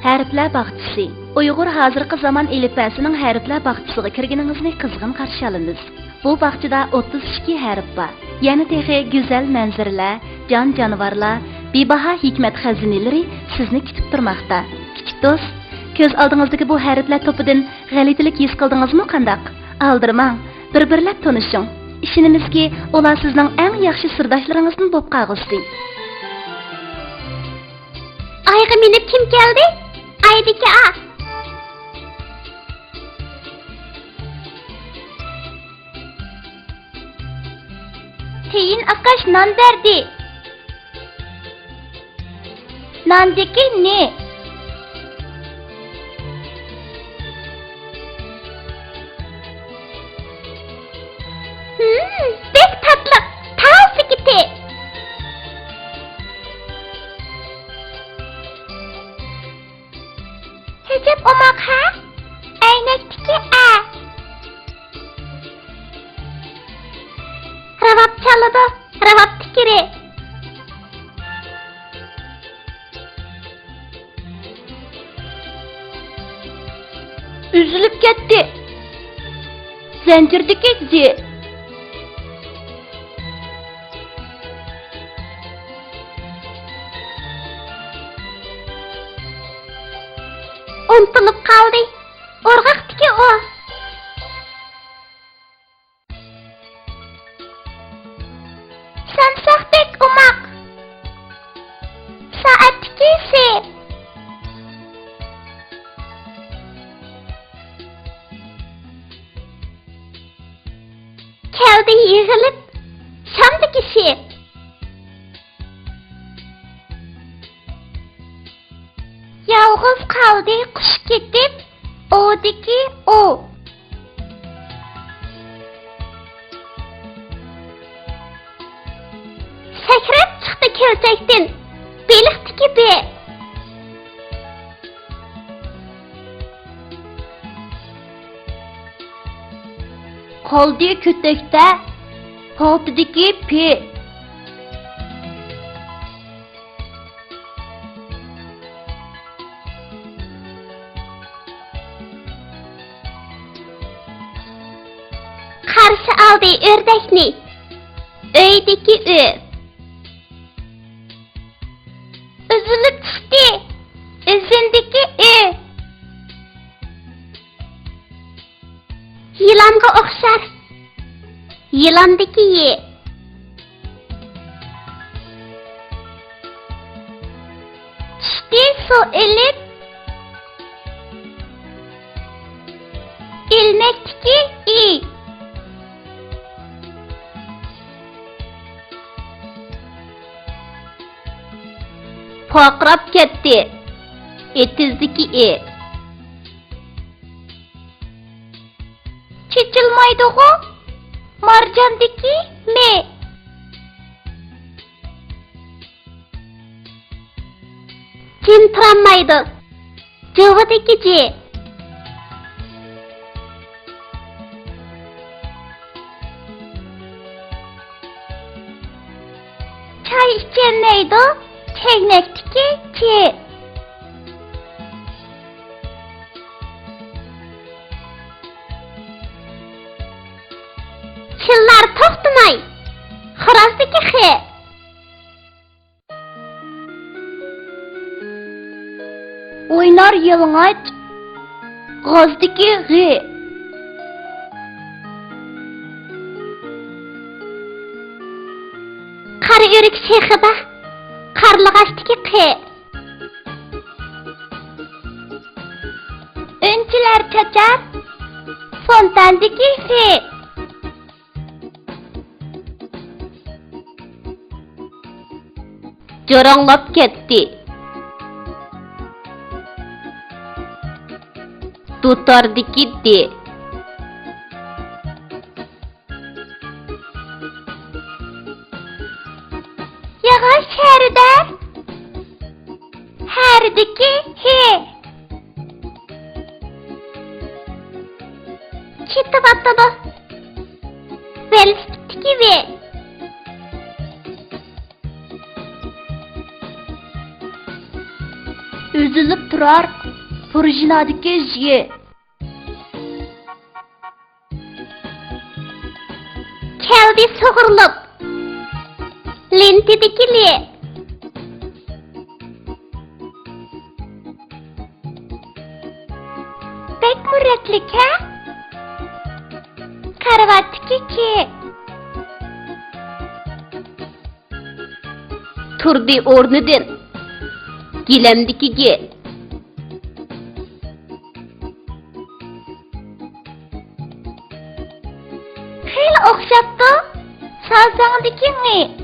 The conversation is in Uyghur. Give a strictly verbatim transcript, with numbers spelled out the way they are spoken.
ھەرپلەر باغچىسى. ئۇيغۇر ھازىرقى زامان ئېلىپبەسىنىڭ ھەرپلەر باغچىسىغا كىرگىنىڭىزنى قىزغىن قارشى ئالىمىز. بۇ باغچىدا ئوتتۇز ئىككى ھەرپ بار. يەنە تېخى گۈزەل مەنزىرىلەر، جان-جانىۋارلار، بىباھا ھېكمەت خەزىنىلىرى سىزنى كۈتۈپ تۇرماقتا. كىچىك دوست، كۆز ئالدىڭىزدىكى بۇ ھەرپلەر توپىدىن غەلىتىلىك ھېس قىلدىڭىزمۇ قانداق؟ ئالدىرىماڭ، بىر-بىرلەپ تونۇشۇڭ. ئىشىنىمىزكى، ئۇلار سىزنىڭ ئەڭ ياخشى سىرداشلىرىڭىزدىن بولۇپ قالغۇسى. ئايغا مىنىپ كىم كەلدى؟ ئايدىكى ئا. تېيىن ئاكاش نان بەردى. ناندىكى نى. ھىم، بەك تاتلىق، تازا كېتى. ئەجەب ئوماق ھە؟ ئەينەكتىكى ئە. راۋاب چالىدۇ، راۋاب تىكىرى. ئۈزۈلۈپ كەتتى. زەنجىردىكى زى. ئۇنتۇلۇپ قالدى. ئورغاقتىكى ئۇ. سامساقتەك ئوماق. سائەتتىكى سى. كەلدى يىغىلىپ شامدىكى شى. يالغۇز قالدى قۇش كېتىپ، ئودىكى ئو. سەكرەپ چىقتى كۆلچەكتىن، بېلىقتىكى بې. قالدى كۆتەكتە، پالتىدىكى پې. قارشى ئالدى ئۆردەكنى، ئۆيدىكى ئۆ. ئۈزۈلۈپ چۈشتى، ئۈزۈندىكى ئۆ. يىلانغا ئوخشار. يىلاندىكى يى. چۈشتى سۇ ئېلىپ. ئىلمەكتىكى ئى. پارقىراپ كەتتى. ئېتىزدىكى ئې. چېچىلمايدىغۇ مارجاندىكى مې. جىم تۇرالمايدۇ. جۇۋىدىكى جى. چاي ئىچەلمەيدۇ، چەينەكتىكى چى. چىللار توختىماي، خورازدىكى خې. ئوينار يالىڭاچ، غازدىكى غى. قارا ئۆرۈك شېخىدا، قارلىغاچتىكى قى. ئۈنچىلەر چاچار، فونتاندىكى فى. جاراڭلاپ كەتتى. دۇتاردىكى دى. ياغاچ شەھىرىدە. ھەرىدىكى ھى. كېتىۋاتىدۇ. ۋېلىسىپىتتىكى ۋې. ئۈزۈلۈپ تۇرار پۇرژىنادىكى ژىيى. كەلدى سۇغۇرۇلۇپ لېنتىدىكى لى. بەكمۇ رەتلىك ھە؟ كارىۋاتتىكى كى. تۇردى ئورنىدىن گىلەمدىكى گى. خېلى ئوخشاپتۇ. سازاڭدىكى ڭى.